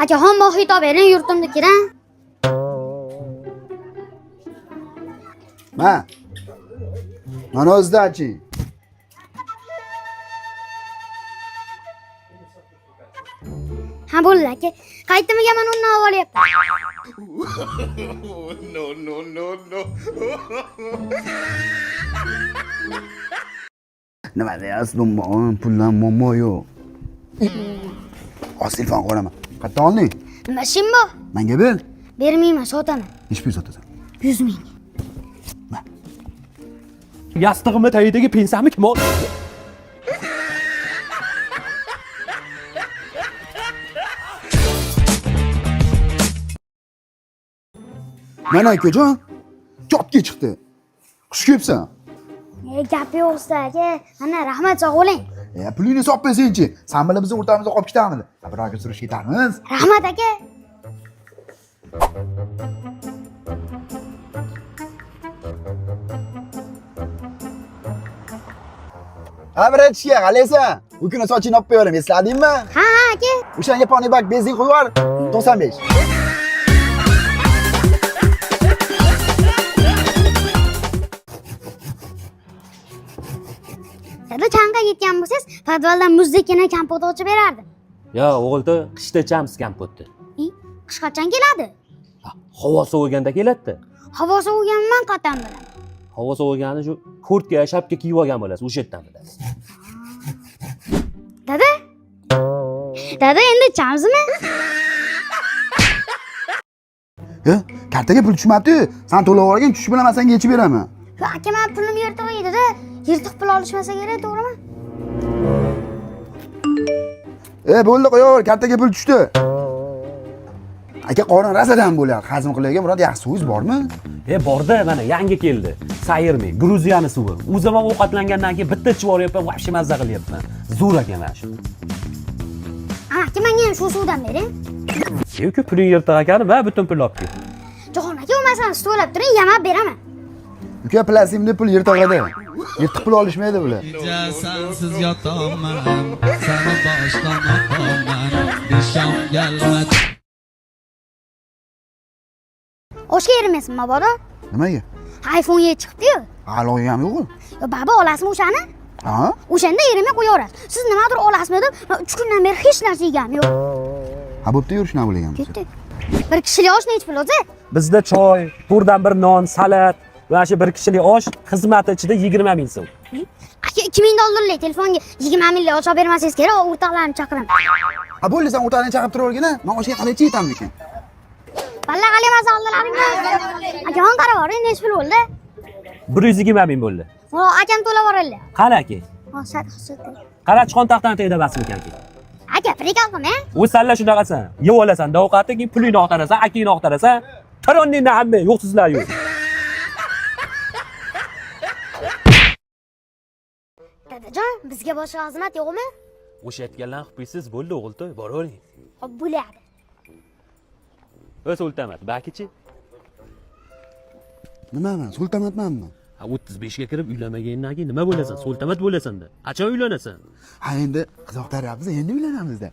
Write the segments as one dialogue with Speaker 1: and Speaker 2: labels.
Speaker 1: Akaxon mohit olib bering, yurtimni kiran.
Speaker 2: Ma. Mana o'zidachi.
Speaker 1: Ha bo'ldi aka. Qaytimiga mana undan olib olyapman.
Speaker 3: No, no, no, no.
Speaker 2: Nima deyapsiz? Puldan muammo yo'q. Hozir telefon qo'raman. Qayerdan olding?
Speaker 1: Nima ishim bor?
Speaker 2: Menga ber.
Speaker 1: Bermayman, sotaman.
Speaker 2: Nechi pul sotasan?
Speaker 1: 100 ming.
Speaker 4: Yastig'imni tagidagi pensami kim oldi?
Speaker 2: Mana akajon, chotga chiqdi. Xush kelibsan.
Speaker 1: Gap yo'q usta aka. Mana rahmat, sog' bo'ling.
Speaker 2: Pulingni solib qo'ysangchi. San bilan bizni o'rtamizda qolib ketamiz. Birovga surishga ketamiz.
Speaker 1: Rahmat aka.
Speaker 2: Ha, birinchiga qalaysan? Bu kuni sochingni olib qo'yarim, esladingmi?
Speaker 1: Ha, ha aka.
Speaker 2: O'shanga poni bak benzin qo'yib yubor, 95.
Speaker 1: Dada chang'a ketgan bo'lsangiz, podvaldan muzdekkina kompot ochib berardim.
Speaker 4: Yo, o'g'ilda qishda ichamiz kompotni.
Speaker 1: Qish qachon keladi?
Speaker 4: Havo sovuganda keladi.
Speaker 1: Havo soviganmi man qattan bilaman.
Speaker 4: Havo sovugani shu kurtka, shapka kiyib olgan bo'lasiz, o'sha yerdan bilasiz.
Speaker 1: Dada? Dada endi ichamizmi?
Speaker 2: Kartaga pul tushmabdi. San to'lab olgin, tushish bilan man senga yechib beraman.
Speaker 1: Yo, aka men pulim yirtiq edi-da. Yirtiq pul olishmasa kerak, to'g'rimi?
Speaker 2: Bo'ldi, qo'yaver, kartaga pul tushdi. Aka, qorin rasadan bo'lyapti. Hazm qiladigan biror yaxshi suvingiz bormi?
Speaker 4: Borda, mana yangi keldi. Sayirmi, Gruziyani suvi. O'zim ham ovqatlangandan keyin bitta ichib olyapman, вообще mazza qilyapman. Zo'r ekan mana shu.
Speaker 1: Aka, menga ham shu suvdan bering.
Speaker 4: Yo'q, puling yirtiq ekan, va butun pul olib kel.
Speaker 1: Jahon aka, bo'lmasam siz to'lab turing, yamab beraman.
Speaker 2: Uka, plasimda pul yirtig'ida. Yirtiq pul olishmaydi bular.
Speaker 5: Sensiz yotolmam, seni boshdan otolman, disham gelmez.
Speaker 1: Oshga erimaysan mabodo?
Speaker 2: Nimaga?
Speaker 1: iPhone 7 chiqibdi-yu.
Speaker 2: Hali olganim yo'q.
Speaker 1: Yo, baba olasizmi o'shani?
Speaker 2: Ha?
Speaker 1: O'shanda erimay qo'yaverasiz. Siz nimadir olasizmi deb, men 3 kundan beri hech narsa yeganim yo'q.
Speaker 2: Ha, bo'pti, yur, shunaqa bo'lgan bo'lsa.
Speaker 1: Ketdik. Bir kishilik osh nechi pul o'zi?
Speaker 4: Bizda choy, to'rdan bir non, salat va shu bir kishilik osh xizmati ichida 20 ming so'm.
Speaker 1: Aka, 2000 dollarlik telefonga 20 minglik osh olib bermasangiz kerak, o'rtoqlarimni chaqiraman.
Speaker 2: Ha, bo'ldi, sen o'rtog'ingni chaqirib turavergin, men oshga qalaycha yetammikin?
Speaker 1: Valla qalay mazza oldilaringmi? Akaxon qarab boring, nechi pul bo'ldi?
Speaker 4: 120 ming bo'ldi.
Speaker 1: O, akam to'lab yuboradilar.
Speaker 4: Qani aka?
Speaker 1: Hozir, hozir.
Speaker 4: Qara, chiqon taxtani tagida basmikan aka.
Speaker 1: Aka, prikol qilmang.
Speaker 4: O'zi sanlar shunaqasan. Yeb olasan, ovqatni keyin pulingni oqtarasan, akingni oqtarasan. Taronningni hamma yo'qsizlar yo'q.
Speaker 1: Dadajon, bizga boshqa xizmat yo'qmi?
Speaker 4: O'sha aytganlarni qilib qo'ysiz bo'ldi, o'g'il to'y, boravering.
Speaker 1: Hop, bo'ladi.
Speaker 4: O'z o'ltamat, bakichi.
Speaker 2: Nima man, sultomatmanmi?
Speaker 4: Ha, 35 ga kirib uylanmagandan keyin nima bo'lasan? Sultomat bo'lasan-da. Qachon uylanasan?
Speaker 2: Ha, endi qiz oqtaryapmiz, endi uylanamiz-da.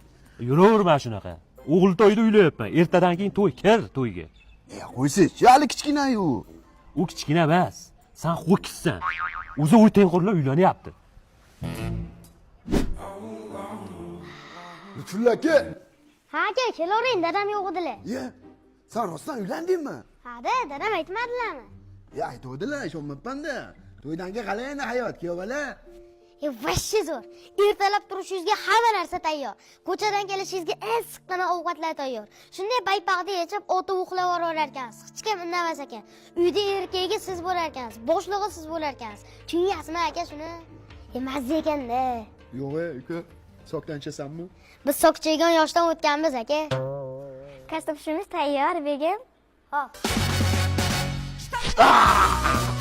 Speaker 4: Yuraverma shunaqa. O'g'il to'yda uylayapman. Ertadan keyin to'y, kir to'yga.
Speaker 2: Qo'ysiz, hali kichkina-yu.
Speaker 4: U kichkina emas. Sen ho'kizsan. O'zi uy tengqurlar uylanyapti.
Speaker 2: Lutfulla aka.
Speaker 1: Ha aka, kelavering, dadam yo'q edilar.
Speaker 2: Ye, sen rostdan uylandingmi?
Speaker 1: Ha, da, dadam aytmadilarmi?
Speaker 2: Ya, aytuvdilar, ishonmabman-da. To'ydan keyin qalay endi hayot, kuyov bola?
Speaker 1: Vashshe zo'r. Ertalab turishingizga hamma narsa tayyor. Ko'chadan kelishingizga issiqqina ovqatlar tayyor. Shunday paypaqda yechib, o'tib uxlab yuborar ekansiz. Hech kim indamas ekan. Uyda erkagi siz bo'lar ekansiz, boshlig'i siz bo'lar ekansiz. Tushunyapsizmi aka shuni? Mazza ekanda.
Speaker 2: Yo'q, uka, sokdan ichasanmi?
Speaker 1: Biz sok ichadigan yoshdan o'tganmiz aka.
Speaker 6: Kartoshkamiz tayyor, begim.
Speaker 1: Hop.
Speaker 2: Ah!